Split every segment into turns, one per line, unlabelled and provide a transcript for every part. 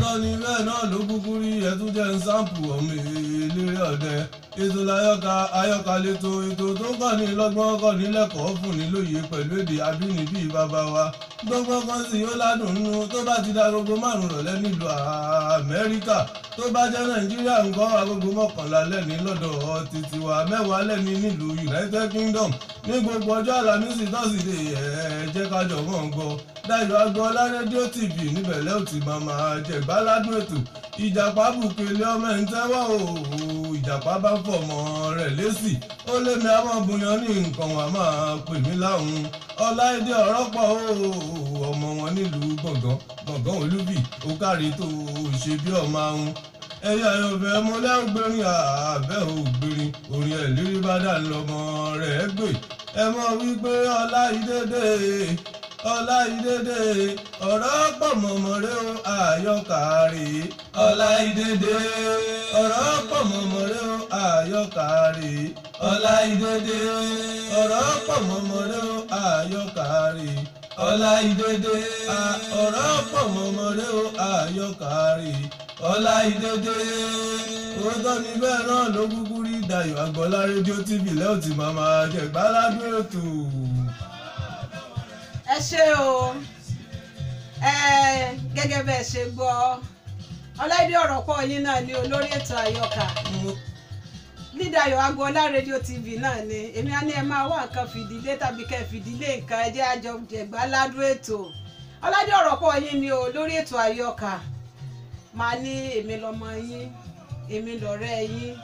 Òótọ́ ni bẹ́ẹ̀ náà ló kúkú rí, ẹtún jẹ́ ń sáǹpù ọmọ eléré ọ̀dẹ. Ètò láyọ̀ká ayọ̀ká lẹ́tọ̀, ètò tó kọ́ ní lọ́gbọ́n kọ́ ní lẹ́kọ̀ọ́ fún ní lóye pẹ̀lú èdè abínibí bàbá wa. Gbọ́ngbọ́n kan sì ó ládùn nínú tó bá ti da agogo 5 rọ̀lẹ́ nílùú Amẹ́ríkà. Tó bá jẹ́ Nàìjíríà ńkọ́ agogo 11 lẹ́ni lọ́dọ̀ títí wa, 10 lẹ́ni nílùú United Kingdom. Ní gbogbo ọjọ́ Àlàmísì Tọ́sídẹ̀ẹ́ ẹ jẹ́ ká jọ mọ́ ń gbọ́. Dayọ̀ Agboola rédíò TV níbẹ̀ lẹ́ ò ti máa máa jẹ̀gbáládùn ètò. Ìjàpá bùkélé ọmọ ẹ̀ ń tẹ́wọ́ o, ìjàpá bá fọmọ rẹ̀ lésì. Ó lé mi àwọn bùyàn ní nǹkan wà máa pè mí láhùn. Ọláìdé ọ̀rọ̀ pọ̀ o, ọmọ wọn nílùú Gbọ̀ngàn, Gbọ̀ngàn Olúbì, ó kárí tó ṣe bí ọmọ ahun. Ẹ̀yà ìyànfẹ́ mo lẹ́rù gbérin àbẹ́ ò gbérin, orin ẹ̀ lérí bá dà lọ́mọ rẹ̀ gbé. Ẹ mọ̀ wípé Ọláìdé dé, Ọláìdé dé, ọ̀rọ̀ pọ̀ mọ̀mọ́ rẹ o, àyọkà rè é. Ọláìdé dé, ọ̀rọ̀ pọ̀ mọ̀mọ́ rẹ o, àyọkà rè é. Ọláìdé dé, ọ̀rọ̀ pọ̀ mọ̀mọ́ rẹ o, àyọkà rè é. Ọláìdé dé, ọ̀rọ̀ pọ̀ mọ̀mọ́ rẹ o, àyọkà rè é. Ọláìdé dé. Òótọ́ ni bẹ́ẹ̀ náà ló kúkú rí. Dayọ̀ Agboola rédíò TV lẹ́ò tí màá máa jẹ̀gbáládùn ètò.
Ẹ ṣé o, gẹ́gẹ́ bẹ́ẹ̀ ṣe gbọ́, Ọláìdé ọ̀rọ̀ pọ̀ yín náà ni olórí ètò àyọkà ní Dayọ̀ Agboola rédíò TV náà ni. Èmi á ní ẹ máa wá nǹkan fìdílé tàbí kẹ́ fìdílé nǹkan, ẹ jẹ́ àjọ jẹ̀gbáládùn ètò. Ọláìdé ọ̀rọ̀ pọ̀ yín ni olórí ètò àyọkà. Màá ní èmi lọmọ yín, èmi lọ̀rẹ́ yín,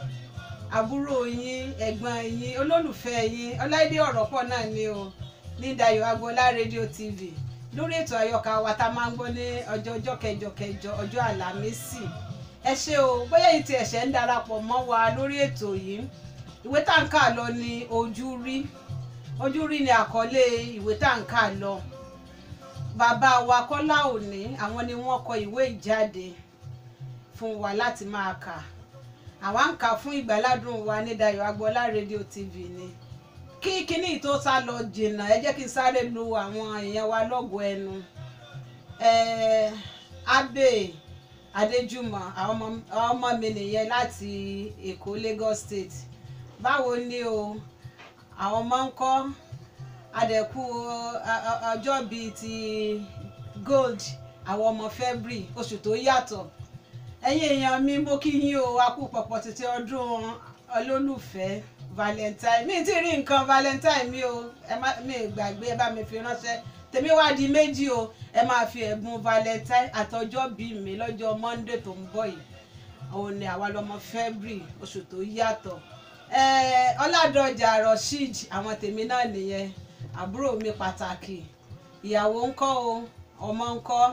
àbúrò yín, ẹ̀gbọ́n yín, olólùfẹ́ yín. Ọláìdé ọ̀rọ̀ pọ̀ náà ni o ní Dayọ̀ Agboola rédíò TV lórí ètò àyọkà wa tá a máa ń gbọ́ ní ọjọ́ ọjọ́ kẹjọ kẹjọ ọjọ́ Àlàmísì. Ẹ ṣé o, bóyá èyí tí ẹ̀ṣẹ̀ ń darapọ̀ mọ́ wa lórí ètò yìí, ìwé tá ń kà lọ ní Ojú Rí. Ojú Rí ni àkọlé ìwé tá ń kà lọ. Bàbá wa Kọ́lá Òní àwọn ni wọ́n kọ ìwé ìjáde fún wa láti máa kà. Àwa ń kà fún ìgbàládùn wa ní Dayọ̀ Agboola rédíò TV ni. Kí kíní tó sá lọ jìnnà, ẹ jẹ́ kí n sáré lu àwọn èèyàn wa lọ́gọ̀ọ́ ẹnu. Abe Adéjùmọ̀, àwọn ọmọ mi nìyẹn láti Èkó, Lagos State. Báwo ni o, àwọn ọmọ ń kọ́ adẹ̀kú ọjọ́ bíi ti gold, àwọn ọmọ February, oṣù tó yàtọ̀. Ẹ̀yin èèyàn mi, mo kí yín o, a kú pọ̀pọ̀ títí ọdún olólùfẹ́ Valentine. Mi ti rí nǹkan Valentine mi o, ẹ má mi gbàgbé, ẹ bá mi fi ránṣẹ́. Tèmi wá di méjì o, ẹ máa fi ẹ̀bùn Valentine àtọjọ́ bí mi lọ́jọ́ Monday tó ń bọ̀ yìí. Òun ni àwa lọmọ February, oṣù tó yàtọ̀. Ọládọjà Rasheed, àwọn tèmi náà nìyẹn, àbúrò mi pàtàkì. Ìyàwó ńkọ́ o, ọmọ ńkọ́,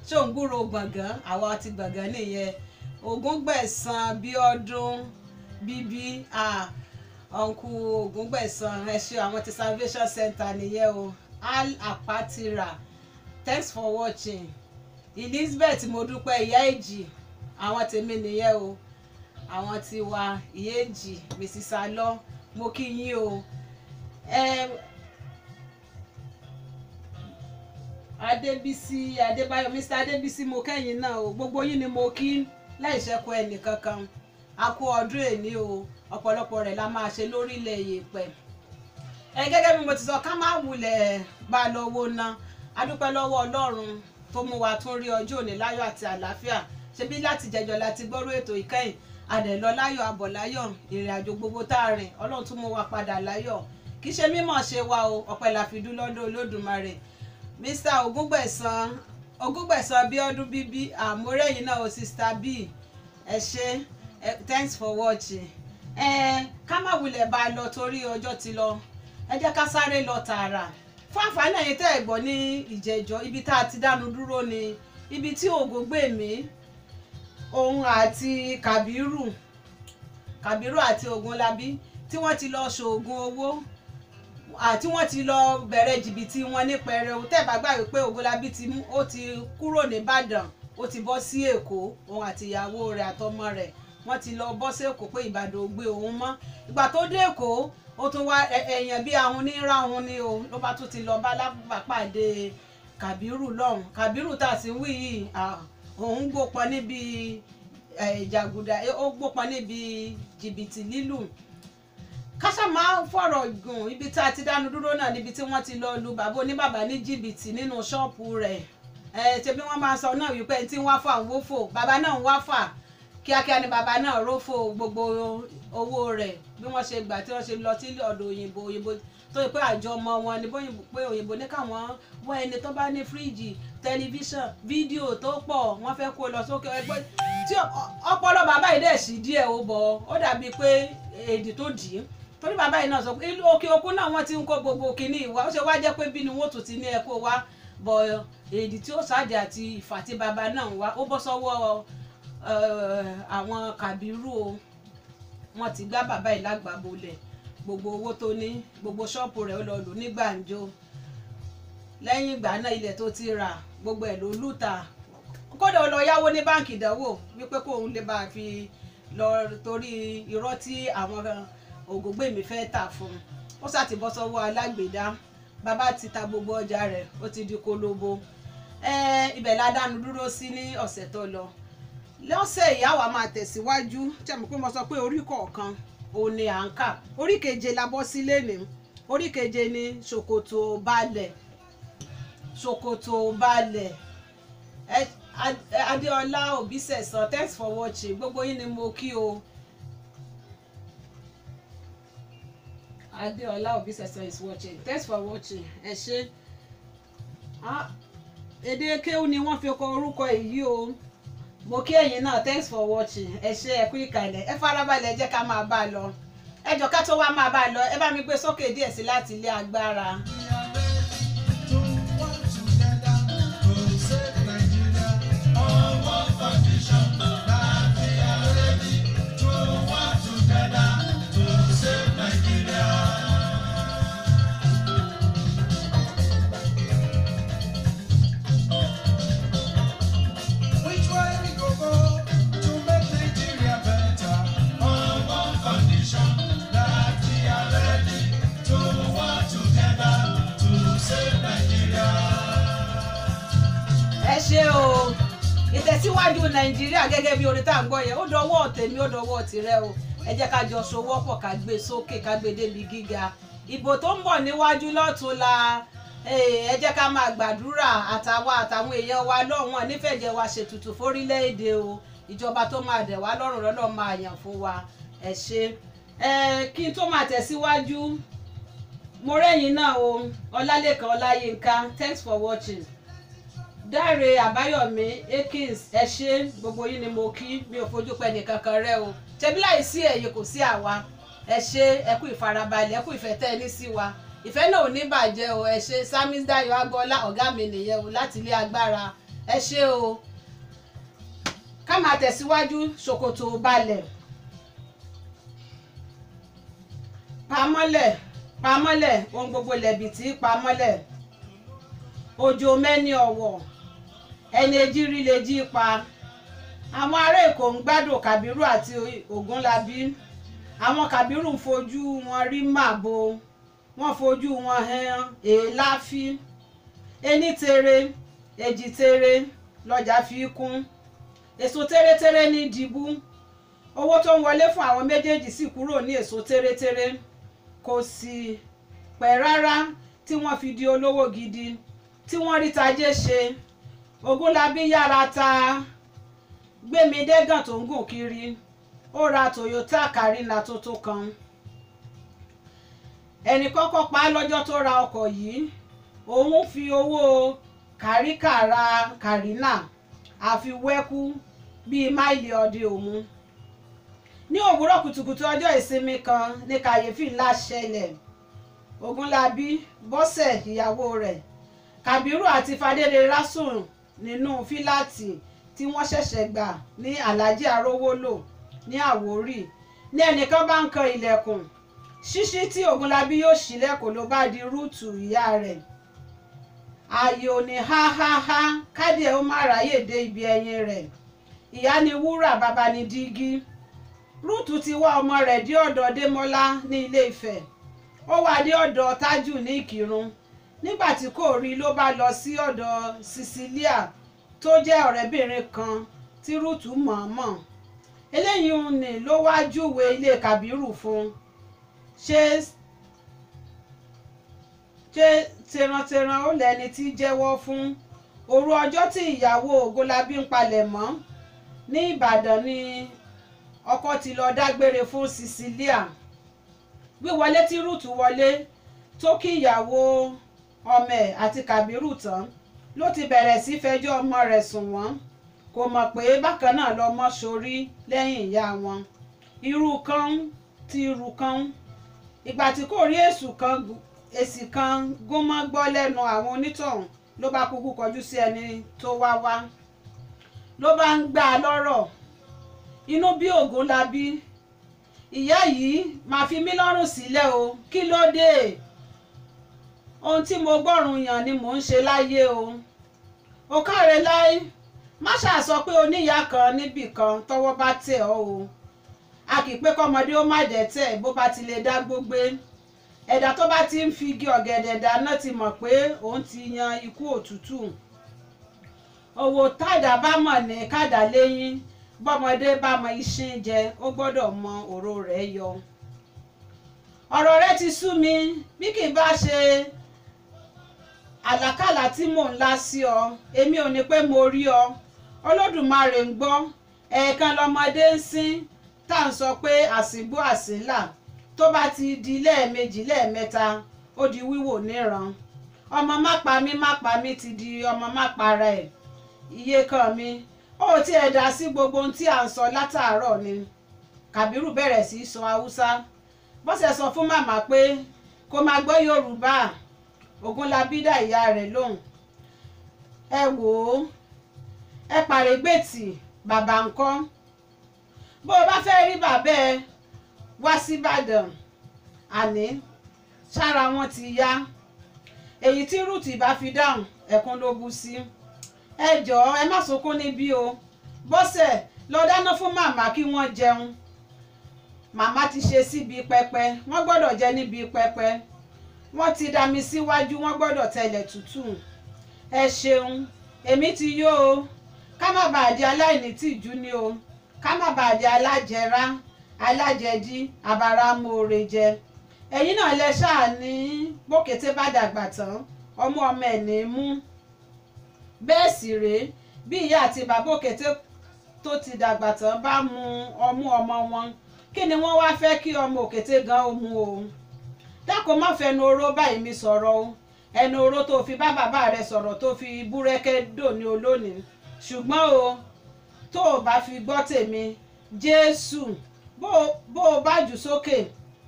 ṣòǹgbúrò Gbọ̀ngàn, àwa ti Gbọ̀ngàn nìyẹn. Ògúngbẹ̀san Bíọ́dún bíbí, ọ̀nkú Ògúngbẹ̀san, ẹ ṣé, àwọn ti Salvation Center nìyẹn o. Al Apatira, thanks for watching. Elizabeth Modúpẹ́ ìyá èjì, àwọn tèmi nìyẹn o, àwọn tiwa ìyá èjì, Mrs. Alọ, mo kí yín o. Adébísí Adébáyọ̀, Mr. Adébísí, mo kẹ́yìn náà o. Gbogbo yín ni mo kí láì ṣẹ́kù ẹnì kankan. A kú ọdún èní o, ọ̀pọ̀lọpọ̀ rẹ̀ la máa ṣe lórílẹ̀ yèèpẹ̀. Ẹ gẹ́gẹ́ bí mo ti sọ, ká má wulẹ̀ bá lọ wo ná. A dúpẹ́ lọ́wọ́ Ọlọ́run tó mú wa tún rí ọjọ́ òní láyọ̀ àti àlàáfíà. Ṣebí láti jẹjọ láti gbọ́rú ètò ìkẹyìn, adẹ̀ lọ láyọ̀ àbọ̀ láyọ̀, ìrìn àjò gbogbo tá a rìn, Ọlọ́run tún mú wa padà láyọ̀. Kì í ṣe mímọ̀ ṣe wa o, ọpẹ́ la fi dú lọ́dọ̀ Olódùmarè. Mr. Ògúngbẹ̀san, Ògúngbẹ̀san Bíọ́dún bíbí, àmúrẹ́yìn náà o, Sister B, ẹ ṣé, thanks for watching. Ká má wulẹ̀ bá a lọ torí ọjọ́ ti lọ, ẹ jẹ́ ká sáré lọ tààrà. Fún àǹfààní ẹ̀yin tẹ́ ẹ̀ gbọ́ ní ìjẹ́jọ́, ibi tá a ti dánu dúró ni ibi tí Ògúngbèmí òun àti Kàbírù, Kàbírù àti Ògúnlábí tí wọ́n ti lọ ṣoògùn owó àti wọ́n ti lọ bẹ̀rẹ̀ jìbìtì wọn ní pẹrẹu. Tẹ́ bá gbàgbé pé Ògúnlábí ó ti kúrò nìbàdàn, ó ti bọ́ sí Èkó, òun àti ìyàwó rẹ̀ àtọmọ rẹ̀ wọ́n ti lọ bọ́ sí Èkó pé Ìbàdàn ò gbé òun mọ́. Ìgbà tó dé Èkó, ó tún wá èèyàn bí ahun ní ráhun ni o, ló bá tún ti lọ bá lábàpàdé Kàbírù lọ́hùn. Kàbírù tá a sì ń wí yìí, òun gbópọn níbi ìjàgùdà, ó gbópọn níbi jìbìtì lílù. Káṣá máa fọ̀rọ̀ gùn, ibi tá a ti dánu dúró náà níbi tí wọ́n ti lọ lu bàbá oníbàbà ní jìbìtì nínú ṣọ́ọ̀pù rẹ̀. Ṣe bí wọ́n máa sọ náà wípé ẹni tí ń wá fà ń wófò, bàbá náà ń wá fà kíákíá ni bàbá náà rófò gbogbo owó rẹ̀. Bí wọ́n ṣe gbà tí wọ́n ṣe lọ sí ọ̀dọ̀ òyìnbó, òyìnbó tó yẹ pé àjọ ọmọ wọn ni, pé òyìnbó ní káwọn wọ ẹni tó bá ní fíríjì, tẹlifíṣàn, fídíò tó pọ̀, wọ́n fẹ́ kó lọ sókè. Ẹgbẹ́ tí ọpọlọ bàbá yìí dẹ̀ sí díẹ̀ ó bọ̀, ó dàbí pé èdè tó dì í, torí bàbá yìí náà sọ pé òkè òkun náà wọ́n ti ń kó gbogbo kínní ìwà, ó ṣe wá jẹ́ pé bí ni wọ́n tún ti ní ẹ kó wá bọ̀. Èdè tí ó sáàdì àti ìfà tí bàbá náà ń wá, ó bọ́ sọ́wọ́ àwọn Kàbírù o. Wọ́n ti gbá bàbá yìí lágbàbolẹ̀, gbogbo owó tó ní, gbogbo ṣọ́ọ̀pù rẹ̀ ó lọ lò ní gbàǹjo. Lẹ́yìn ìgbà náà ilẹ̀ tó ti rà gbogbo ẹ̀ ló lùtà, kódà ó lọ yáwó ní báǹkì ìdánwò wípé kóun lè bá a fi lọ, torí irọ́ tí àwọn Ògúngbèmí fẹ́ tà fún un. Ó sá ti bọ́ sọ́wọ́ alágbèédá, bàbá ti ta gbogbo ọjà rẹ̀, ó ti di kólóbó. Ibẹ̀ la dánu dúró sí ní ọ̀sẹ̀ tó lọ. Lọ́sẹ̀ ìyá wa máa tẹ̀síwájú. Tí a mọ̀ pé mo sọ pé orí kọ̀ọ̀kan òun ni à ń kà, orí keje la bọ́ sí lénìí. Orí keje ni ṣòkòtò balẹ̀. Ṣòkòtò balẹ̀. Adéọlá Òbísẹ̀sán, thanks for watching, gbogbo yín ni mo kí o. Adéọlá Òbísẹ̀sán is watching, thanks for watching, ẹ ṣé. Èdè kéwú ni wọ́n fi kọ orúkọ èyí o. Mo kí ẹ̀yin náà, thanks for watching, ẹ ṣé, ẹ kú ìkàlẹ̀, ẹ farabalẹ̀, jẹ́ ká máa bá a lọ. Ẹ jọ̀ọ́ ká tó wá máa bá a lọ, ẹ bá mi gbé sókè díẹ̀ sí láti ilé agbára. Ṣé o, ìtẹ̀síwájú Nàìjíríà gẹ́gẹ́ bí orin tá à ń gbọ́ yẹn, ó dọwọ́ tèmi, ó dọwọ́ tìrẹ o. Ẹ jẹ́ ká jọ sowọ́pọ̀, ká gbé sókè, ká gbé débi gíga. Ìbò tó ń bọ̀ níwájú lọ́túnla, ẹ jẹ́ ká máa gbàdúrà àtàwa àtàwọn èèyàn wa lọ́wọ́n nífẹ̀ẹ́jẹ̀ wa ṣètùtù fórílẹ̀-èdè o. Ìjọba tó máa dẹ̀ wá lọ́rùn lọ́lọ́ máa yàn fún wa. Ẹ ṣé. Kí n tó máa tẹ̀síwájú, mo rẹ́yìn náà o, Ọlálékan Ọláyínká, thanks for watching. Dáre Àbáyọ̀mí Akins, ẹ ṣé, gbogbo yín ni mo kí, mi ò fojú pẹ́ nìkankan rẹ o. Ṣebí láì sí ẹ̀yin kò sí àwa. Ẹ ṣé, ẹ kú ìfarabalẹ̀, ẹ kú ìfẹ́ tẹ́ ẹ ní sí wa. Ìfẹ́ náà ò ní bàjẹ́ o. Ẹ ṣé. Samis Dayo Agboola, ọ̀gá mi nìyẹn o láti ilé agbára. Ẹ ṣé o. Ká máa tẹ̀síwájú. Ṣòkòtò balẹ̀. Pamọ́lẹ̀, pamọ́lẹ̀, ohun gbogbo lẹ̀bi tí pamọ́lẹ̀. Òjò mẹ́ni ọ̀wọ̀, ẹni ejí rí lè jí pa. Àwọn ará Èkó ń gbádùn Kàbírù àti Ògúnlábí. Àwọn Kàbírù ń fojú wọn rí màbo, wọ́n fojú wọn hàn èéláfí. Ení tere, èjì tere lọ́jà fi kún. Èso tẹ́rẹ́tẹ́rẹ́ ní dìbú. Owó tó ń wọlé fún àwọn méjèèjì sì kúrò ní èso tẹ́rẹ́tẹ́rẹ́. Kò sì pẹ́ rárá tí wọ́n fi di olówó gidi, tí wọ́n rí tajé ṣe. Ògúnlábí yára ta Gbémidégàn tó ń gùn kiri, ó ra Toyota Carina tuntun kan. Ẹnì kọ́kọ́ pa á lọ́jọ́ tó ra ọkọ̀ yìí, òun fi owó kàríkà ra Carina àfi wẹ́kú bíi máìlì ọdẹ òun. Ní òwúrọ̀ kùtùkùtù ọjọ́ ìsinmi kan ní kàyéfì ńlá ṣẹlẹ̀. Ògúnlábí, Bọ́sẹ̀ ìyàwó rẹ̀, Kàbírù àti Fadére rásùn nínú fíláàtì tí wọ́n ṣẹ̀ṣẹ̀ gbà ní Alhaji Arówólò ní Àwórì. Ní ẹnìkan bá ń kan ilẹ̀kùn, ṣíṣí tí Ògúnlábí yóò ṣílẹ̀kùn ló bá di Rúùtù ìyá rẹ̀. Ààyè ò ní há há há, kádìẹ ó má ráyè dé ibi ẹyin rẹ̀. Ìyá ni wúrà, bàbá ni dígí. Rúùtù ti wá ọmọ rẹ̀ dé ọ̀dọ̀ Démọ́lá ní Ilé Ifẹ̀, ó wá dé ọ̀dọ̀ Tájù ní Ìkìrun. Nígbà tí kò rí ló bá lọ sí ọ̀dọ̀ Cecilia tó jẹ́ ọ̀rẹ́bìnrin kan tí Rúùtù mọ̀ọ́mọ̀. Eléyìí ni ló wá júwe ilé Kàbírù fún. Ṣé tẹrantẹran ó lẹni tí jẹ́wọ́ fún. Òru ọjọ́ tí ìyàwó Ògúnlábí ń palẹ̀ mọ́ ní Ìbàdàn ni ọkọ ti lọ dágbére fún Cecilia. Wíwọlé tí Rúùtù wọlé tó kí ìyàwó ọmọ ẹ̀ àti Kàbírù tán ló ti bẹ̀rẹ̀ sí fẹjọ́ ọmọ rẹ̀ sùn wọ́n. Kò mọ̀ pé bákan náà lọmọ sorí lẹ́yìn ìyá wọn. Irú kan ti irú kan. Ìgbà tí kò rí èsì kan gúnmọ́ gbọ́ lẹ́nu àwọn onítọ̀hún ló bá kúkú kọjú sí ẹni tó wá wá. Ló bá ń gbá a lọ́rọ̀. Inú bí Ògúnlábí. Ìyá yìí máa fi mí lọ́rùn sílẹ̀ o, kí ló dé? Ohun tí mo gbọ́rùn yàn ni mò ń ṣe láyé o. Ó káre láé, má ṣáà sọ pé oníyà kan níbì kan tọ́wọ́ bá tẹ̀ ọ́ o. A kì í pé kọ́mọdé ó má dẹ́tẹ̀ bó bá ti lè dá gbógbé. Ẹ̀dá tó bá ti ń fi igi ọ̀gẹ̀dẹ̀ dáná ti mọ̀ pé òun ti yan ikú òtútù. Òwò tádà bá mọ̀ ní kádà léyìn, bọ́mọdé bá mọ iṣin jẹ, ó gbọ́dọ̀ mọ òró rẹ̀ yọ. Ọ̀rọ̀ rẹ̀ ti sú mi bí kì í bá ṣe àlàkàlà tí mò ń lá sí ọ, èmi ò ní pé mo rí ọ. Olódùmarè ń gbọ́, ẹ̀ẹ̀kan lọmọdé ń sín tá à ń sọ pé àsìngbó àsìnlà, tó bá ti di lẹ́ẹ̀mejì lẹ́ẹ̀mẹ́ta ó di wíwò níran. Ọmọ má pa mí má pa mí ti di ọmọ má para ẹ̀. Iye kan mi ó ti ẹ̀ dá sí gbogbo ohun tí à ń sọ látàárọ̀ ni. Kàbírù bẹ̀rẹ̀ sí í sọ Haúsá. Bọ́sẹ̀ sọ fún màmá pé kó máa gbọ́ Yorùbá. Ògúnlábí dá ìyá rẹ̀ lóhùn. Ẹ wò ó, ẹ pàrẹ́gbẹ̀tì bàbá ńkọ́. Bó o bá fẹ́ rí bàbá ẹ wá síbàdàn, àní sára wọn ti yá. Èyí tí Rúùtù bá fi dáhùn ẹkún ló bú sí. Ẹ jọ̀ọ́ ẹ má sunkún níbí o. Bọ́sẹ̀ lọ dáná fún màmá kí wọ́n jẹun. Màmá ti ṣe síbi pẹpẹ, wọ́n gbọ́dọ̀ jẹ níbi pẹpẹ. Wọ́n ti dá mi síwájú, wọ́n gbọ́dọ̀ tẹlẹ̀ tútù. Ẹ ṣeun, èmi ti yó o. Ká má bàa di aláìní tìjú ni o. Ká má bàa di alájẹrá, alájẹdí, àbáramóore jẹ. Ẹ̀yin náà lẹ ṣáà ní bókété bá dàgbà tán, ọmọ ọmọ ẹ̀ ní mú. Bẹ́ẹ̀ sì rèé, bí ìyá àti bàbá òkété tó ti dàgbà tán bá mu ọmú ọmọ wọn, kí ni wọ́n wá fẹ́ kí ọmọ òkété gan ó mu o? Dákun má fẹnu oró báyìí mi sọ̀rọ̀ o. Ẹnu oró tó fi bá bàbá rẹ sọ̀rọ̀ tó fi búrẹ́kẹ́ dòní olónìí. Ṣùgbọ́n o, tó o bá fi gbọ́ tèmi, Jésù, bó o bá jù sókè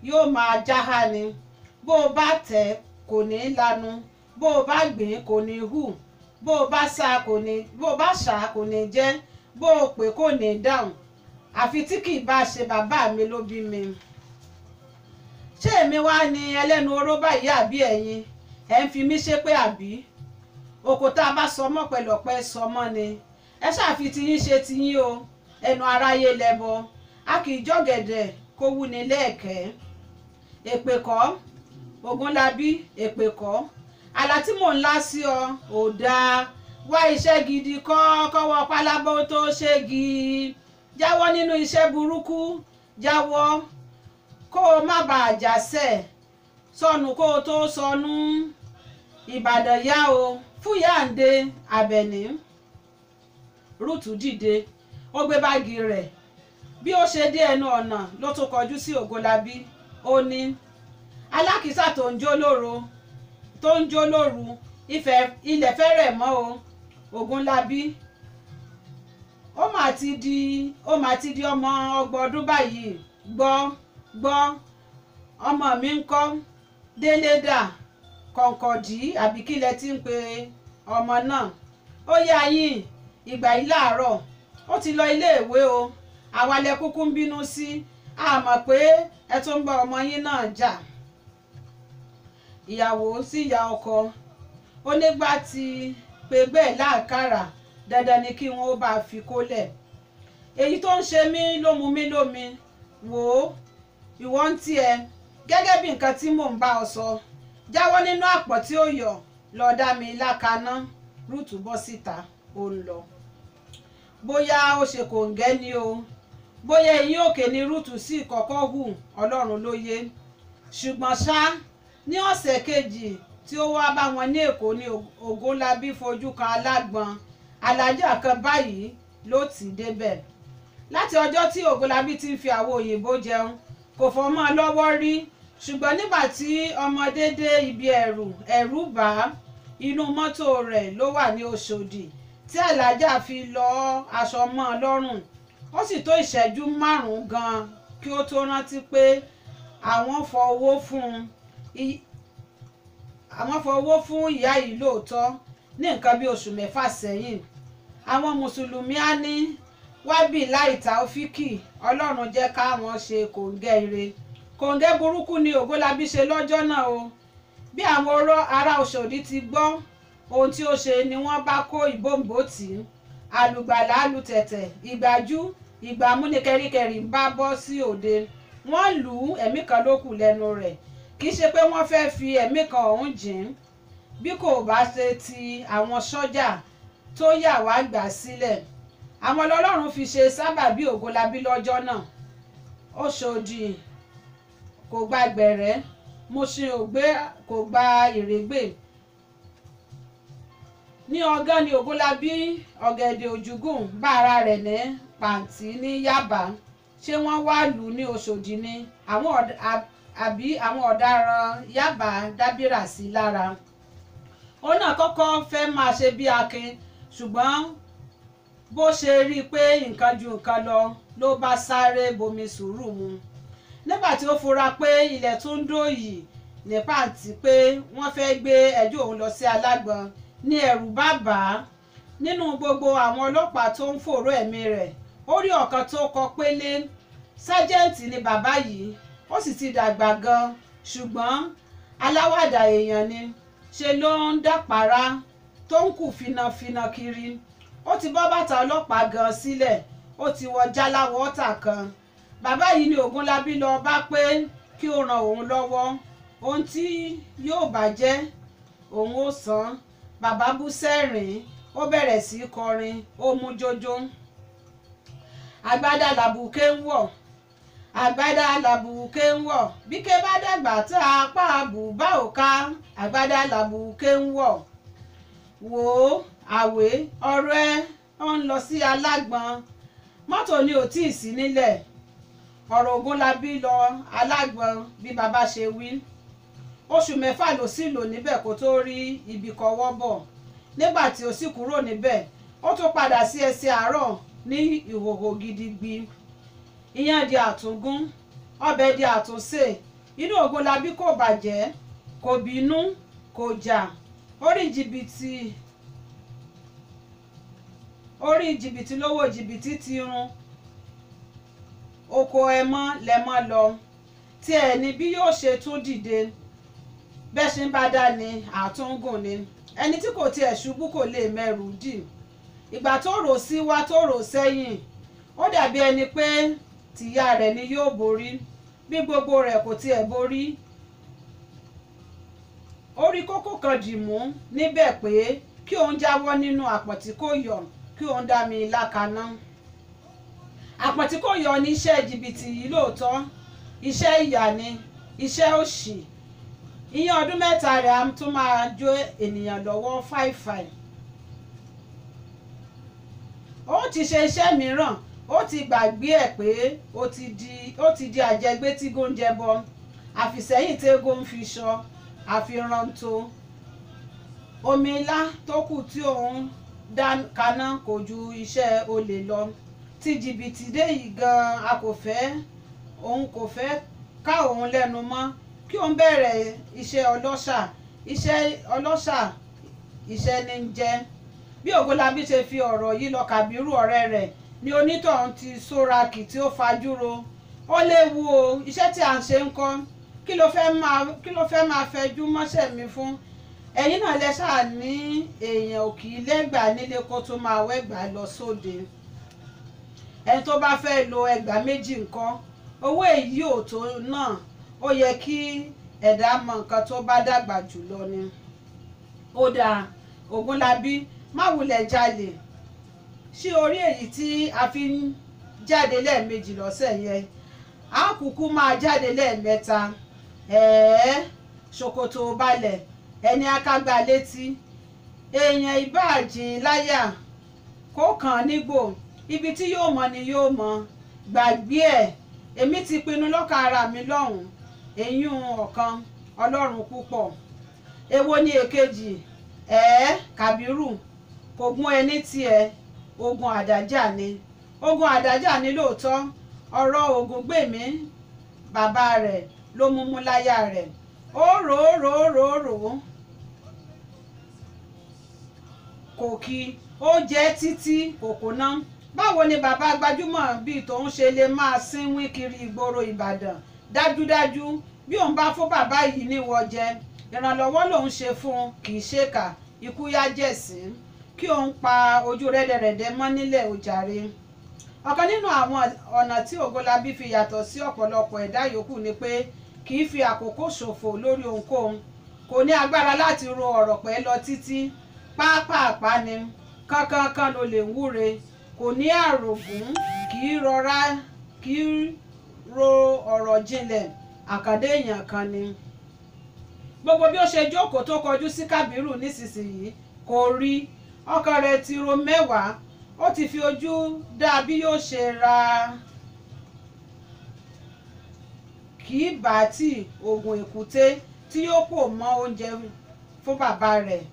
yóò máa jáhá ni. Bó o bá tẹ̀ kò ní lanu, bó o bá gbìn kò ní hù, bó o bá sá kò ní, bó o bá ṣá kò ní jẹ́, bó o pè kò ní dáhùn. Àfi tí kì í bá ṣe bàbá mi ló bí mi. Ṣé èmi wá ní ẹlẹ́nu oró báyìí àbí ẹ̀yin? Ẹ̀ ń fi mí ṣépè àbí? Òkò tá a bá sọ mọ́ pẹ̀lọ́pẹ́ sọ mọ́ ni. Ẹ ṣáà fi tiyín ṣe tiyín o. Ẹnu aráyé lẹ́bọ. A kì í jọ̀gẹ̀dẹ̀ kó wú ni lẹ́ẹ̀kẹ́. Èpè kọ́, Ògúnlábí, èpè kọ́. Àlá tí mò ń lá sí ọ ò dáa. Wá iṣẹ́ gidi kọ́, kọ́wọ́ pálábó tó ṣégi. Jáwọ́ nínú iṣẹ́ burúkú, jáwọ́ kó o má bàa jàsẹ̀. Sọnù kó o tó sọnù. Ìbàdàn yá o, Fúyàǹde Àbẹ̀ní. Rúùtù dìde, ó gbé báàgì rẹ̀. Bí ó ṣe dé ẹnu ọ̀nà ló tún kọjú sí Ògúnlábí. Ó ní alákìísà tó ń jó lóru, tó ń jó lóru, ilẹ̀ fẹ́rẹ̀ mọ́ o. Ògúnlábí, ó mà ti di ọmọ 30 ọdún báyìí. Gbọ́ gbọ́, ọmọ mi ń kọ́. Délé dà, kọ̀ǹkọ̀dí àbí kílẹ̀ tí ń pe ọmọ náà. Ó yá yín ìgbà yìí láàárọ̀, ó ti lọ iléèwé o. Àwa lẹ kúkú ń bínú sí, a mọ̀ pé ẹ tún ń bá ọmọ yín náà jà. Ìyàwó sí ìyá ọkọ, ó nígbà tí pé bẹ́ẹ̀ láàkàrà, dandan ni kí wọ́n ó bá fi kólẹ̀. Èyí tó ń ṣe mí ló mú mi lómi. Wò ó, ìwọ ń tiẹ̀ gẹ́gẹ́ bí nǹkan tí mò ń bá ọ sọ. Jáwọ́ nínú àpọ̀ tí ó yọ̀, lọ dá mi lákaná. Rúùtù bọ́ síta. ó ń lọ. Bóyá ó ṣe kòǹgẹ́ ni o, bóyá eyín òkè ni Rúùtù sì kọ́kọ́ hù, Ọlọ́run ló yé. Ṣùgbọ́n ṣá, ní ọ̀sẹ̀ kejì tí ó wá bá wọn ní Èkó ní Ògúnlábí fojú kan Alágbọn. Alájà kan báyìí ló tì í débẹ̀. Láti ọjọ́ tí Ògúnlábí ti ń fi àwo òyìnbó jẹun, kò fọmọ́ lọ́wọ́ rí. Ṣùgbọ́n nígbà tí ọmọdé dé ibi ẹ̀rù, ẹ̀rù bà á. Inú mọ́tò rẹ̀ ló wà ní Òṣòdì tí alájà fi lọ aṣọ mọ́ ọ lọ́rùn. Ó sì tó ìṣẹ́jú 5 gan-an kí ó tó rántí pé àwọn fọ owó fún ìyá yìí lóòótọ́ ní nǹkan bí oṣù 6 sẹ́yìn. Àwọn mùsùlùmí á ní wábì láì Taofíkì, Ọlọ́run jẹ́ káwọn ṣe kòǹgẹ́ ire. Kòǹgẹ́ burúkú ni Ògúnlábí ṣe lọ́jọ́ náà o. Bí àwọn ará Òṣòdì ti gbọ́ ohun tí ó ṣe ni wọ́n bá kó ìbòǹbò tì í. Àlùgbàlà alùtẹ̀tẹ̀, ìgbájú ìgbàmú ni kẹríkẹrí ń bá bọ́ sí òde. Wọ́n lù ú, ẹ̀mí kan ló kù lẹ́nu rẹ̀. Kì í ṣe pé wọ́n fẹ́ fi ẹ̀mí kan ọ̀hún jìn, bí kò bá ṣe ti àwọn sọ́jà tó yà wá gbà sílẹ̀. Àwọn Ọlọ́run fi ṣe sábàbí Ògúnlábí lọ́jọ́ náà. Òṣòdì kò gba gbẹ̀rẹ́, Mùṣín kò gba ìrègbè. Ní ọgán ni Ògúnlábí ọ̀gẹ̀dẹ̀ òjúgùn bá ara rẹ̀ ní pàǹtí ní Yábà. Ṣé wọ́n wá lù ú ní Òṣòdì ni àbí àwọn ọ̀daràn Yábà dábìrà sí lára? Òun náà kọ́kọ́ fẹ́ máa ṣe bí akin, ṣùgbọ́n bó ṣe rí i pé nǹkan ju nǹkan lọ ló bá sáré bomi sùúrù mu. Nígbà tí ó fura pé ilẹ̀ tún ń dòyì ní pàǹtí pé wọ́n fẹ́ gbé ẹjọ́ òun lọ sí Alágbọn ní ẹ̀rù bá bà á. Nínú gbogbo àwọn ọlọ́pàá tó ń fòró ẹ̀mí rẹ̀, ó rí ọ̀kan tó kọ pélé. Sájẹ́ǹtì ni bàbá yìí, ó sì ti dàgbà gan, ṣùgbọ́n aláwàdà èèyàn ni. Ṣe ló ń dàpárá tó ń kù finafina kiri. Ó ti bọ́ bàtà ọlọ́pàá gan sílẹ̀, ó ti wọ jáláwọ́ ọ̀tà kan. Bàbá yìí ni Ògúnlábí lọ bá pé kí ó ran òun lọ́wọ́. Ohun tí yóò bá jẹ́ òun ó san. Bàbá bú sẹ́rìn, ó bẹ̀rẹ̀ sí í kọrin, ó mú jójó. Àgbádá làbùké ń wọ̀, àgbádá làbùké ń wọ̀, bí ké bá dàgbà tá a pa bùbá ò ká, àgbádá làbùké ń wọ̀. Wò ó, àwé ọ̀rọ̀ ẹ ó ń lọ sí Alágbọn. Mọ́tò ni ò tíì sí nílẹ̀. Ọ̀rọ̀ Ògúnlábí lọ Alágbọn bí bàbá ṣe wí. Oṣù 6 ló sì lò níbẹ̀ kó tó rí ibi kọwọ́ bọ̀. Nígbà tí ó sì kúrò níbẹ̀, ó tún padà sí ẹsẹ̀ àárọ̀ ní ìhòhò gidigbi. Iyán di àtúngún, ọbẹ̀ di àtúnṣe. Inú Ògúnlábí kò bàjẹ́, kò bínú, kò jà. Orí jìbìtì lówó jìbìtì ti run. Oko ẹmọ́ lẹ́mọ́ lọ. Tí ẹ̀ ní bí yóò ṣe tún dìde. Bẹ́ṣin bá dá ni àtúngùn ni. Ẹni tí kò tiẹ̀ ṣubú kò lè mẹ́rù dì. Ìgbà tó rò sí wá tó rò sẹ́yìn, ó dàbí ẹni pé tìyá rẹ̀ ni yóò borí. Bí gbogbo rẹ̀ kò tiẹ̀ borí, ó rí kókó kan dì mú níbẹ̀ pé kí òun jáwọ́ nínú àpọ̀n tí kò yọ̀, kí òun dá mi lákaná. Àpọ̀n tí kò yọ̀ ní iṣẹ́ jìbìtì yìí lóòótọ́, iṣẹ́ ìyà ni, iṣẹ́ òṣì. Ìyẹn ọdún 3 rẹ̀ á tún máa jó ènìyàn lọ́wọ́ fáìfáì. Ó ti ṣe iṣẹ́ mìíràn, ó ti gbàgbé ẹ̀ pé ó ti di àjẹgbé tí góúnjẹ bọ. Àfìsẹ́yìn tégún ń fi ṣọ, àfìrántó. Omi ilá tó kù tí òun dá kaná kò ju iṣẹ́ olè lọ. Tí jìbìtì dé yìí gan-an a kò fẹ́, òun kò fẹ́ ká òun lẹ́nu mọ́. Kí òun bẹ̀rẹ̀ iṣẹ́ ọlọ́ṣà, iṣẹ́ ọlọ́ṣà iṣẹ́ ní ń jẹ́. Bí Ògúnlábí ṣe fi ọ̀rọ̀ yìí lọ Kàbírù ọ̀rẹ́ rẹ̀ ni onítọ̀hún ti sórakì tí ó fajúro. Ó léwu o, iṣẹ́ tí à ń ṣe ń kọ́. Kí ló fẹ́ máa fẹjú mọ́ṣẹ́ mi fún? Ẹ̀yin náà lẹ ṣáà ní èèyàn ò kì í lẹ́gbàá nílé kó tó máa wẹ́gbàá lọ sóde. Ẹni tó bá fẹ́ lo ẹgbàá 2 ńkọ́, owó èyí ò tó náà. Ó yẹ kí ẹ̀dá mọ nǹkan tó bá dàgbà jù lọ ni. Ó dáa, Ògúnlábí, Má wulẹ̀ jalè. Ṣé orí èyí tí a fi ń jáde lẹ́ẹ̀mejì lọ́sẹ̀ yẹn, a kúkú máa jáde lẹ́ẹ̀mẹ́ta. Ẹ̀ẹ́, ṣòkòtò balẹ̀ ẹni akágbá létí. Èèyàn ìbáàjìn láyà kó kàn án nígbò. Ibi tí yóò mọ ni yóò mọ. Gbàgbé ẹ̀, èmi ti pinnu lọ́kàn ara mi lọ́hùn. Èyún ọ̀kan Ọlọ́run púpọ̀. Èwo ni èkejì? Ẹ̀ẹ́, Kàbírù, kò gún ẹni tiẹ̀. Ogun àdájà ni. Ogun àdájà ni lóòótọ́. Ọ̀rọ̀ ogun gbèmí bàbá rẹ̀ ló mú mú láyà rẹ̀. Ó rò ó rò ó rò ó rò ó, kò kí ó jẹ́ títí kò kóná. Báwo ni bàbá gbajúmọ̀ bíi tòun ṣe lè máa sínwín kiri ìgboro Ìbàdàn? Dájúdájú bí òun bá fún bàbá yìí níwọ̀ jẹ, ìrànlọ́wọ́ lòun ṣe fún un, kì í ṣèkà. Ikú yá jẹ̀sín kí òun pa ojú rẹ́dẹ̀rẹ́dẹ́ mọ́ nílẹ̀ òjàre. Ọ̀kan nínú àwọn ọ̀nà tí Ògúnlábí fi yàtọ̀ sí ọ̀pọ̀lọpọ̀ ẹ̀dá yòókù ni pé kì í fi àkókò ṣòfò lórí ohunkóhun. Kò ní agbára láti ro ọ̀rọ̀ pẹ́ lọ títí. Pápápá ni, kánkánkan ló lè wúre. Kò ní àrògún, kì í rọra, kì í ro ọ̀rọ̀ jinlẹ̀. Àkàndé èèyàn kan ni. Gbogbo bí ó ṣe jókòó tó kọjú sí Kábírù nísinsìnyí kò rí. Ọkàn rẹ̀ ti ro mẹ́wàá. Ó ti fi ojú dá bí yóò ṣe ra kì í bá tí oògùn èkúté tí yóò pò mọ́ oúnjẹ fún bàbá rẹ̀,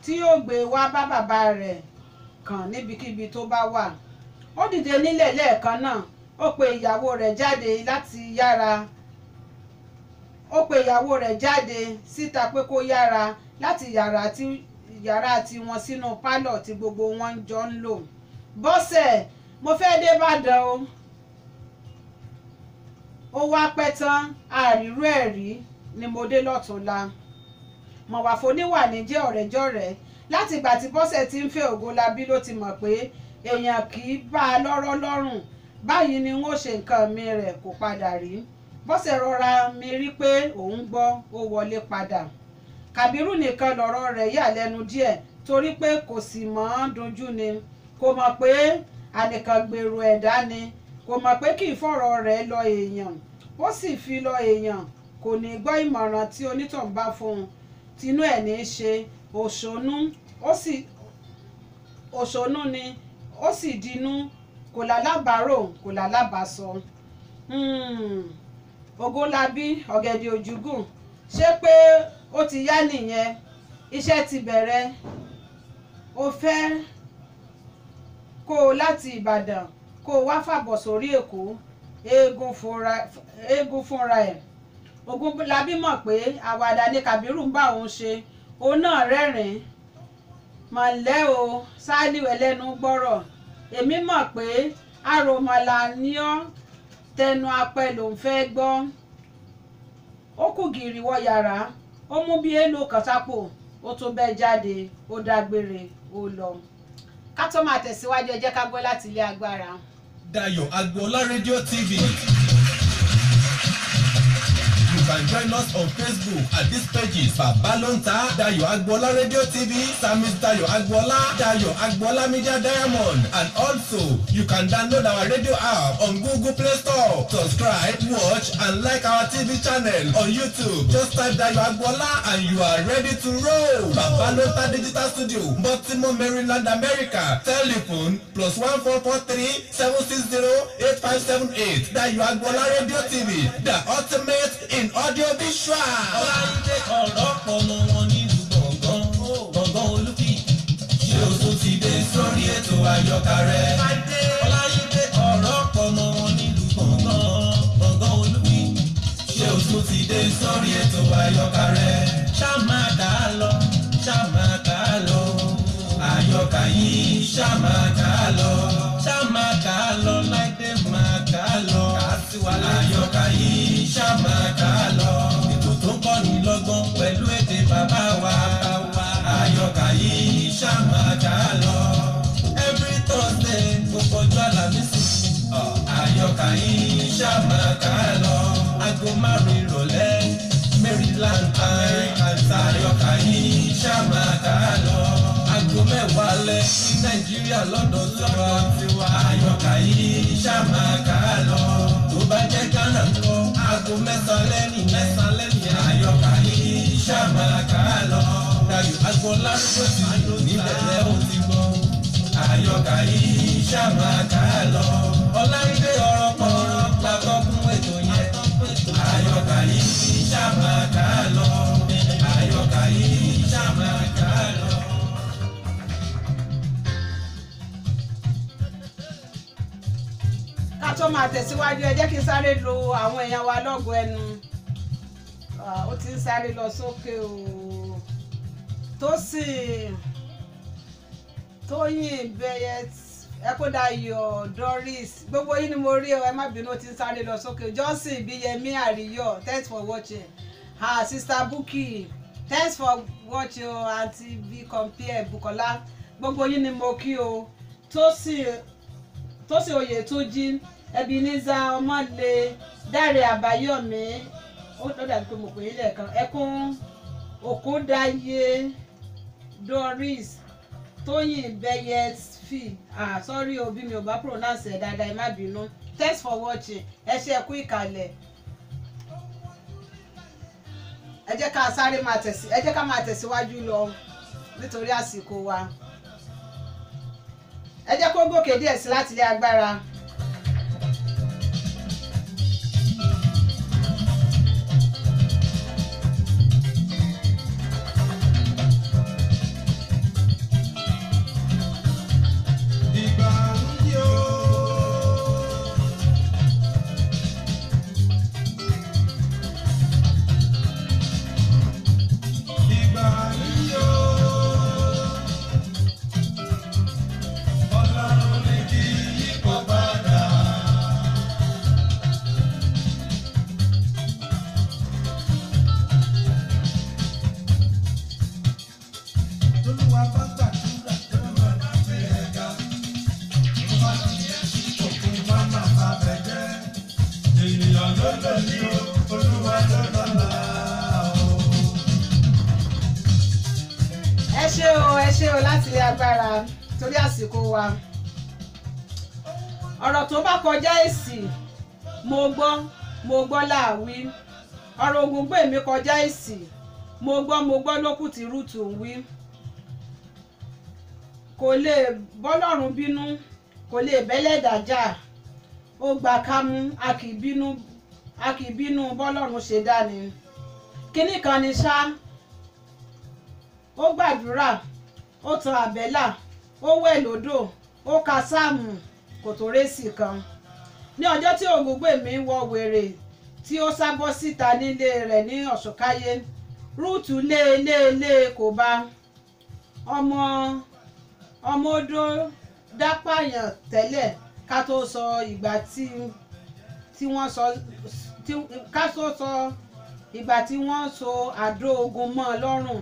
tí yóò gbé wá bá bàbá rẹ̀ kàn níbikíbi tó bá wà. Ó dìde nílẹ̀ lẹ́ẹ̀kan náà. Ó pe ìyàwó rẹ̀ jáde láti yára. Ó pe ìyàwó rẹ̀ jáde síta pé kó yára láti yàrá tiwọn sínú pálọ̀ tí gbogbo wọn jọ ń lò. Bọ́sẹ̀, mo fẹ́ dé Ìbàdàn o. Ó wá pẹ́ tán, àrírú ẹ̀ rí ni mo dé lọ́túnla. Mọ̀wàfó níwà ní jẹ́ ọ̀rẹ́jọ́rẹ́. Láti ìgbà tí Bọ́sẹ̀ ti ń fẹ́ Ògúnlábí ló ti mọ̀ pé èèyàn kì í bá a lọ́rọ́ lọ́rùn. Báyìí ni wọ́n ṣe nǹkan mi rẹ̀ kò padà rí. Bọ́sẹ̀ rọra mi rí pé òun gbọ́, ó wọlé padà. Kàbírù nìkan lọ̀rọ̀ rẹ̀ yà lẹ́nu díẹ̀ torí pé kò sì mọ̀ ọ́n dunjú ni. Kò mọ̀ pé ànìkàngbèrò ẹ̀dá ni. Kò mọ̀ pé kì í fọ̀rọ̀ rẹ̀ lọ èèyàn. Ó sì fi lọ èèyàn, kò ní gbọ́ ìmọ̀ràn tí onítọ̀hún bá fún un. Tinú ẹ̀ ní í ṣe. Òṣònú ni ó sì dinú. Kò lálábàárò, kò lálábàásọ. Ògúnlábí ọ̀gẹ̀dẹ̀ òjúgùn, ṣé pé ó ti yá nìyẹn? Iṣẹ́ ti bẹ̀rẹ̀. Ó fẹ́ kó o láti Ìbàdàn kó o wá fàbọ̀ sórí Èkó. Eégún fúnra ẹ̀. Ògúnlábí mọ̀ pé àwàdà ni Kàbírù ń bá òun ṣe. Òun náà rẹ́rìn-ín. Mọ̀lẹ́ o, Sálíù ẹlẹ́nu gbọ́rọ̀. Èmi mọ̀ pé àròmọ̀là ni ọ́, tẹnu apẹ lòún fẹ́ gbọ́. Ó kù gìrì wọ yàrá. Ó mú bí èèlò kan sápò. Ó tún bẹ́ jáde. Ó dágbére, ó lọ. Ká tó máa tẹ̀síwájú, ẹ jẹ́ ká gbọ́ láti ilé agbára.
Dayo Agboola Radio TV. You can join us on Facebook at these pages: Babalonta Dayo Agboola Radio TV, Samis Dayo Agboola, Dayo Agboola Media Diamond, and also you can download our radio app on Google Play Store. Subscribe, watch, and like our TV channel on YouTube. Just type Dayo Agboola and you are ready to roll. Babalonta Digital Studio, Baltimore, Maryland, America. Telephone +1 443 760 8578. Dayo Agboola Radio TV, the ultimate in audio visual.
Ọláìdé ọ̀rọ̀ pọ̀ mọ́ wọn nílùú gbọ̀ngàn, gbọ̀ngàn Olúfi.
Ṣé o tún ti dé sórí ètò àyọkà rẹ?
Ọláìdé ọ̀rọ̀ pọ̀ mọ́ wọn nílùú gbọ̀ngàn, gbọ̀ngàn Olúfi.
Ṣé o tún ti dé sórí ètò àyọkà rẹ?
Ṣá máa kà á lọ, ṣá máa kà á lọ.
Àyọkà yìí ṣá máa kà á lọ.
Ṣá máa kà á lọ, Láìdé máa kà á lọ.
Àyọkà yìí ṣá máa kà á lọ. Ètò tó ń kọ́ni lọ́gbọ́n pẹ̀lú èdè bàbá wa. Àyọkà yìí ṣá máa kà á lọ.
Every Thursday, gbogbo ọjọ́ Àlàmísì.
Àyọkà yìí ṣá máa kà á lọ.
Aago 5 ìrọ̀lẹ́, Maryland, America.
Àyọkà yìí ṣá máa kà á lọ.
Aago 10 alẹ́. Nàìjíríà lọ́dọ̀ tiwa. Àyọkà yìí ṣàmà ká lọ. Tó bá jẹ́ Ghana ńkọ́, aago 9 lẹ́nìí 9 lẹ́nìí. Àyọkà yìí ṣàmà ká lọ. Dayọ̀ Agboola ló ti níbẹ̀ lẹ́ ò ti gbọ́. Àyọkà yìí ṣàmà ká lọ. Ọláìdé ọ̀rọ̀ pọ̀ látọ́kùn ètò yẹn. Àyọkà yìí ṣàmà ká lọ. Àyọkà yìí ṣàmà ká lọ.
Ká tó máa tẹ̀síwájú, ẹ jẹ́ kí n sáré lo àwọn èèyàn wa lọ́gọ̀ọ́ ẹnu. Ó ti ń sáré lọ sókè o. Tósìn Tóyìn Beyet Ẹkúndayọ̀ Doris, gbogbo yín ni mo rí o, ẹ má bínú, ó ti ń sáré lọ sókè. Johnson Ibiyemi Àríyọ̀, thanks for watching. Sister Bukky, thanks for watching o. Aunty B Compare Bukola, gbogbo yín ni mo kí o. Tósìn Oyètúnjí, Ebenezer Ọmọlé, Dáre Àbáyọ̀mí, ó dàbí pé mo pè é lẹ́ẹ̀kan, Ẹkún Òkúndayé Doris, Tóyìn Beyet fi, sorry o bí mi ò bá pronounce ẹ̀ dáadáa, ẹ má bínú. Thanks for watching, ẹ ṣé, ẹ kú ìkàlẹ̀. Ẹ jẹ́ ká sáré máa tẹ̀sí, ẹ jẹ́ ká máa tẹ̀síwájú lọ nítorí àsìkò wa. Ẹ jẹ́ kó gòkè díẹ̀ sí láti ilé agbára.
Ìgbà ń yí o. Ìgbà ń yí o. Ọlọ́run ní kí yípo padà. Olúwa bá gbàdúrà, Olúwa bá gbé ẹ ga. Òkun má má bà bẹ̀ jẹ́. Ènìyàn ló lò ní o, Olúwa ló lọ́la o.
Ẹ ṣé o, ẹ ṣé o láti ilé agbára torí àsìkò wa. Ọ̀rọ̀ tó bá kọjá èsì, mo gbọ́ mo gbọ́ láàwí. Ọ̀rọ̀ Ògúngbèmí kọjá èsì, mo gbọ́ mo gbọ́ lókù tí Rúùtù ń wí. Kò lè bọ́lọ́run bínú, kò lè bẹ́lẹ́dàá jà, ó gbà kámú, a kì í bínú, a kì í bínú bọ́lọ́run ṣe dání. Kínní kan ni ṣá, ó gbàdúrà, ó tan àbẹ́là, ó wẹ̀ lódò, ó ka sáàmù, kò tó rẹ́sì kan. Ní ọjọ́ tí Ògúngbèmí wọ wèrè tí ó sá bọ́ síta nílé rẹ̀ ní Ọ̀ṣùnkáyé, Rúùtù lé lé lé kò bá. Ọmọ ọmọ odó dápàyàn tẹ́lẹ̀ ká tó sọ ìgbà tí wọ́n sọ tí ká tó sọ ìgbà tí wọ́n so àdó ogun mọ́ ọ lọ́rùn.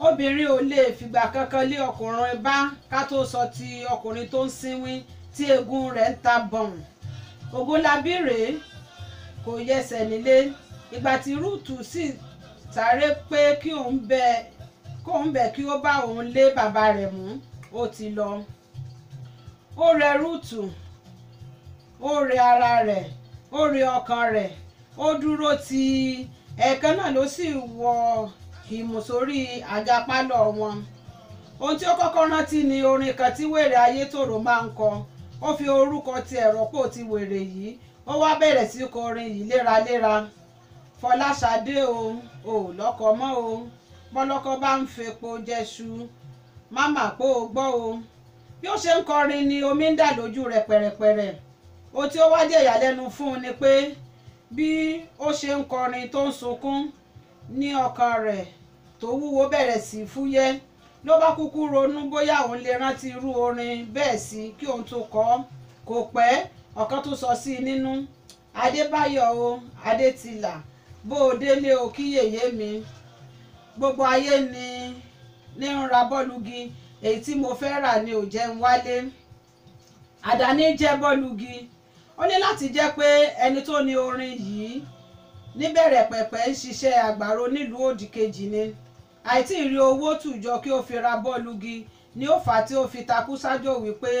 Obìnrin ò lè fìgbà kankan lé ọkùnrin bá, ká tó sọ ti ọkùnrin tó ń sínwín tí eegun rẹ̀ ń ta bọ̀n. Ògúnlábí rèé, kò yẹsẹ̀ nílé. Ìgbà tí Rúùtù sì sáré pé kí òun bẹ kóun bẹ̀ kí ó bá òun lé bàbá rẹ̀ mú, ó ti lọ. Ó rẹ Rúùtù, ó rẹ ara rẹ̀, ó rẹ ọkàn rẹ̀, ó dúró ti ẹ̀ẹ̀kan náà ló sì wọ ìmù sórí àga pálọ̀ wọn. Ohun tí ó kọ́kọ́ rántí ni orin kan tí wèrè Ayétòrò máa ń kọ. Ó fi orúkọ tiẹ̀ rọ́pò ti wèrè yìí, ó wá bẹ̀rẹ̀ sí kọ orin yìí léraléra. Fọláṣadé o, ò lọ́kọ mọ́ o, bọ́lọ́kọ bá ń fepo jẹṣu, mámà pó o gbọ́ o. Bí ó ṣe ń kọrin ni omi ń dà lójú rẹ̀ pẹ̀rẹ̀pẹ̀rẹ̀. Ohun tí ó wá jẹ́ ìyàlẹ́nu fún un ni pé bí ó ṣe ń kọrin tó ń sunkún ní ọkàn rẹ̀ tó wúwo bẹ̀rẹ̀ sí fúyẹ́. Ló bá kúkú ronú bóyá òun lè rántí irú orin bẹ́ẹ̀ sí kí òun tó kọ ọ́. Kò pẹ́, ọ̀kan tó sọ sí i nínú. Adébáyọ̀ o, Adétìlà, bó o délé o kí yèyé mi. Gbogbo ayé ni ní ń ra bọ́ọ̀lùgì, èyí tí mo fẹ́ rà ni ò jẹ́ ń wálé. Àdáni jẹ́ bọ́ọ̀lùgì. Ó ní láti jẹ́ pé ẹni tó ní orin yìí níbẹ̀rẹ̀ pẹ̀pẹ̀ ń ṣiṣẹ́ àgbàro nílùú òdìkejì ni. Àìtí rí owó tùjọ kí ó fi ra bọ́ọ̀lùgì Ni ó fà á tí ó fi takú sájò wípé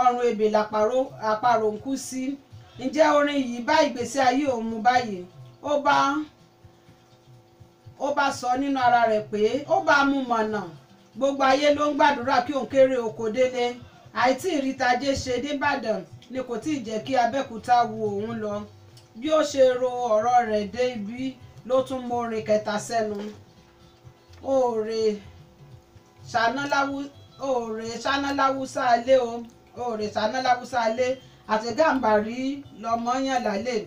ọrùn ebè làparò ń kú sí. Ǹjẹ́ orin yìí bá ìgbésí ayé òun mu báyìí? Ó bá sọ nínú ara rẹ̀ pé ó bá mú mọ̀nà. Gbogbo ayé ló ń gbàdúrà kí òun kéré oko délé. Àìtí ìrìtàjé ṣe débàdàn ni kò tí ì jẹ́ kí Abẹ́òkúta wu òun lọ. Bí ó ṣe ro ọ̀rọ̀ rẹ̀ dé ibi ló tún mórin kẹta sẹ́nu. Òòrè ṣáná láwùsá ilé o, òòrè ṣáná láwùsá ilé, àti Gàmbàrí lọmọ yàn lálẹ́,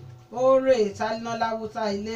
òòrè ṣáná láwùsá ilé.